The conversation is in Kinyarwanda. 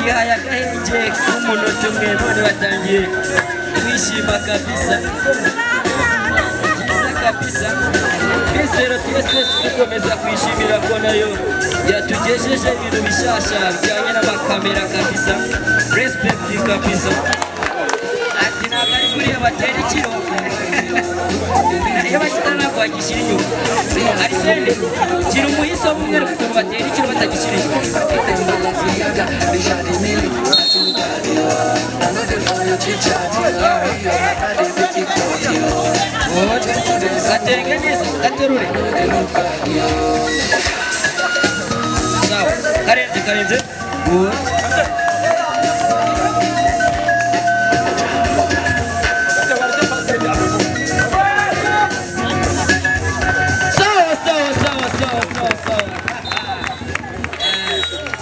Bihaye agahenge k'umunota umwe, none batangiye kwishima kabisa. Byiza kabisa. Mizero TSS dukomeza kwishimira ko nayo yatugejeje ibintu bishyashya bijyanye n'amakamera kabisa. Respect kabisa. Ati ntabwo ari kuriya batera ikiro, iyo bakita ntabwo bagishyira inyuma. Arisene, gira umuhiso w'umweru ukuntu batera ikiro batagishyira inyuma. Balenciaga, Richard Mille, Bugatti. I no dey for your chit chat, I dey make it talk. Gatereke neza, gaterure. They look back, yo. Sawa, karenze, karenze. Good.